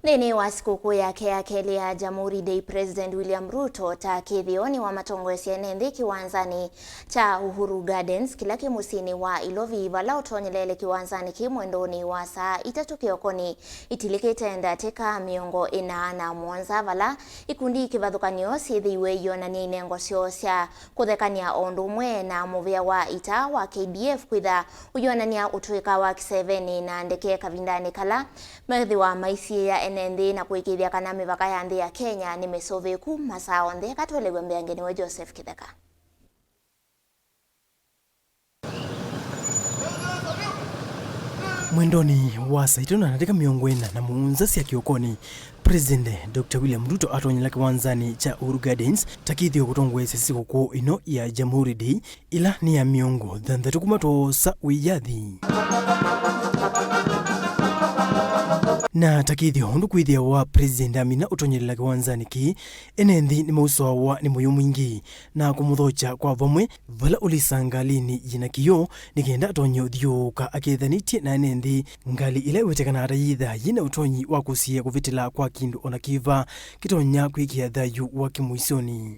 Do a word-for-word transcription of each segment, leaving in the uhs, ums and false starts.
Nthĩnĩ wa sikũkũ yake ya kelĩ ya Jamhuri Day, President William Ruto ta kĩthĩo nĩwamatongoesye ene nthĩ kĩwanzanĩ kya Uhuru Gardens, kĩla kĩ mũsyĩnĩ wa Ilovi, vala ũtonyelele kĩwanzanĩ kĩ mwendonĩ wa saa itatũ kĩokonĩ itilĩkĩte ndatĩka mĩongo ĩna na mũonza, vala ikundi kĩvathũkany'o syĩthĩiwe iyonany'a inengo syoo sya kũthekany'a o ũndũ ũmwe na mũvĩa wa ita wa K D F kwĩtha ũyonany'a ũtũĩka wa kĩsevenĩ na ndeke kavindanĩ kala methĩwa maisiĩĩa ene nthĩ na kũĩkĩĩthya kana mĩvaka ya nthĩ ya Kenya nĩ mĩsũvĩĩku masaa onthe. Eka tũelew'e mbeange nĩwe Joseph Kĩtheka. Mwendonĩ wa saa itatũ na ndatĩka mĩongo ĩna na mũonza sya kĩokonĩ, President Doctor William Ruto atonyela kĩwanzanĩ kya Uhuru Gardens ta kĩthĩo kũtongoesya sikũkũ ĩno ya Jamhuri Day, ĩla nĩ ya mĩongo thanthatũ kuma twoosa wĩyathi. Na ta kĩthĩo ũndũ kwĩthĩawa President amina ũtonyelela kĩwanzanĩ kĩĩ, ene nthĩ nĩmausũawa nĩ mũyo mwingĩ na kũmũthokya kwa vamwe, vala ũlĩsaa ngalinĩ yĩna kĩoo nĩ kenda atonye ũthyũũka akethanĩtye na ene nthĩ. Ngalĩ ĩla ĩwetekanaa ta yĩthaa yĩna ũtonyi wa kũsiĩĩa kũvĩtĩla kwa kĩndũ o na kĩva kĩtonya kwĩkĩa thayũ wa kĩmũisyonĩ.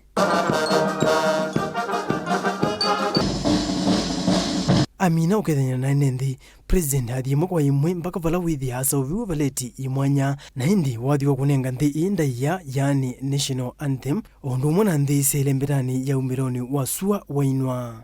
Amina ũkethany'a na ene nthĩ, President athi ĩmwe kwa ĩmwe mpaka vala wĩthĩaa aseũvĩw'e valeti yĩ mwanya, na ĩndĩ wathi wa kũnenga nthĩ ĩĩ ndaĩa, yaani national anthem, o ũndũ ũmwe na nthĩ sya ĩlembetanĩ ya umĩlonĩ wa sua wainwa.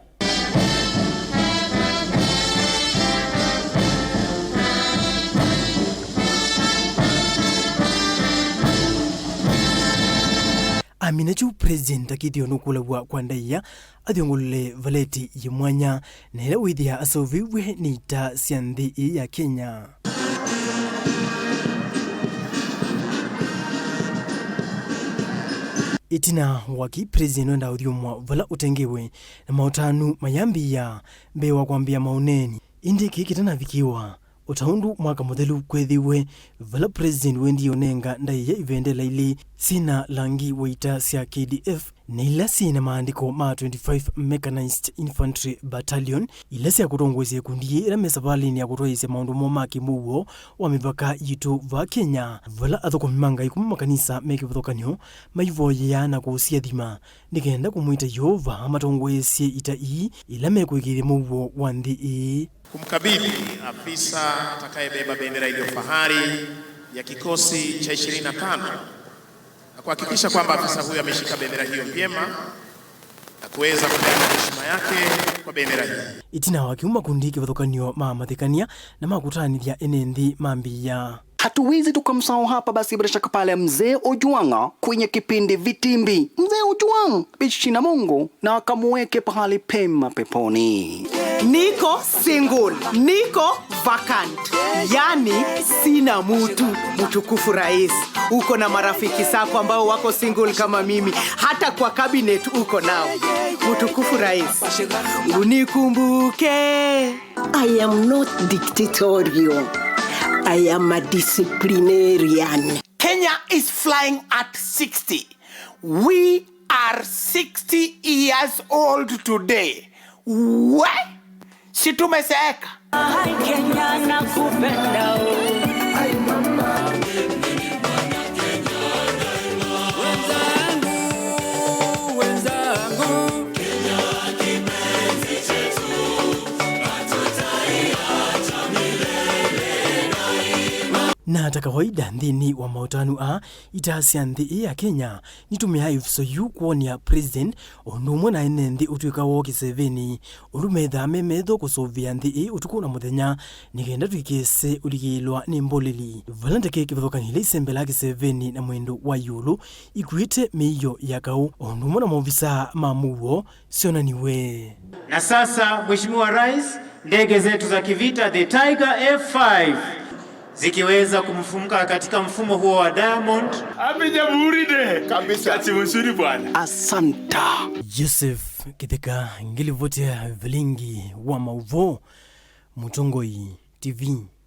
Amina kyu President akĩthĩwa nũkũlaw'a kwa ndaĩa, athyũngũlũle valeti yĩ mwanya, na ĩla wĩthĩa aseũvĩw'e nĩ ita sya nthĩ ĩĩ ya Kenya. Ĩtina wa kĩĩ, President nwendaa ũthyũmũa vala ũtengewe, na maũtanu mayambĩĩa mbee wa kwambĩĩa maũneeni. Ĩndĩ kĩĩ kĩtanavikĩwa, o ta ũndũ mwaka mũthelu kweethĩiwe, vala President wendie ũnenga ndaĩa ivendela ilĩ syĩ na langi wa ita sya K D F, na ila syĩ na maandĩko ma twenty-five Mechanized Infantry Battalion, ila sya kũtongoesya ikundi ii ila me savalĩnĩ ya kũtwaĩĩsya maũndũ moo ma kĩmũuo wa mĩvaka yitũ vaa Kenya, vala athũkũmi ma Ngai kuma makanisa me kĩvathũkany'o maivoyeaa na kũsyathima nĩ kenda kũmwĩta Yeova amatongoesye ita ii ila mekũĩkĩĩthya mũuo wa nthĩ ĩĩ. Kumkabidhi afisa atakayebeba bendera iliyo fahari ya kikosi cha ishirini na tano na kuhakikisha kwamba afisa huyo ameshika bendera hiyo vyema na kuweza kupeana heshima yake kwa bendera hii. Ĩtina wa kĩu, makundi kĩvathũkany'o maamathĩkany'a na makũtanĩthya ene nthĩ mambĩĩa. Hatuwezi tukamsahau hapa basi bila shaka pale Mzee Ojwang kwenye kipindi Vitimbi. Mzee Ojwang, bishi na Mungu na akamuweke pahali pema peponi. Niko single, niko vacant. Yani sina mutu. Mtukufu Rais, uko na marafiki zako ambao wako single kama mimi. Hata kwa cabinet uko nao. Mtukufu Rais, unikumbuke. I am not dictatorial. I am a disciplinarian. Kenya is flying at sixty. We are sixty years old today. We? Si tumezeeka? Ai, Kenya nakupenda, oh. Wenzangu, wenzangu. Na ta kawaida nthĩnĩ wa maũtanu aa, ita sya nthĩ ĩĩ ya Kenya nitũmĩaa ĩvuso yu kwony'a President o ũndũ ũmwe na ene nthĩ ũtw'ĩka woo kĩsevenĩ, ũndũ methaa me metho kũsũvĩa nthĩ ĩĩ ũtukũ na mũthenya, nĩ kenda tũikese ũlikĩĩlwa nĩ mboleli. Vala ndeke kĩvathũkany'o ila isembelaa kĩsevenĩ na mwendo wa ĩũlũ, ikuĩte mĩio ya kaũ, o ũndũ ũmwe na maovisaa ma mũuo syonaniwe. Na sasa, Mheshimiwa Rais, ndege zetu za kivita, the Tiger F five, zikiweza kumfumuka katika mfumo huo wa diamond. Happy Jamhuri Day. Kabisa. Wakati mzuri bwana. Asanta. Joseph Kitheka, ngilivoti ya vilingi wa maũvoo, Mũtongoi T V.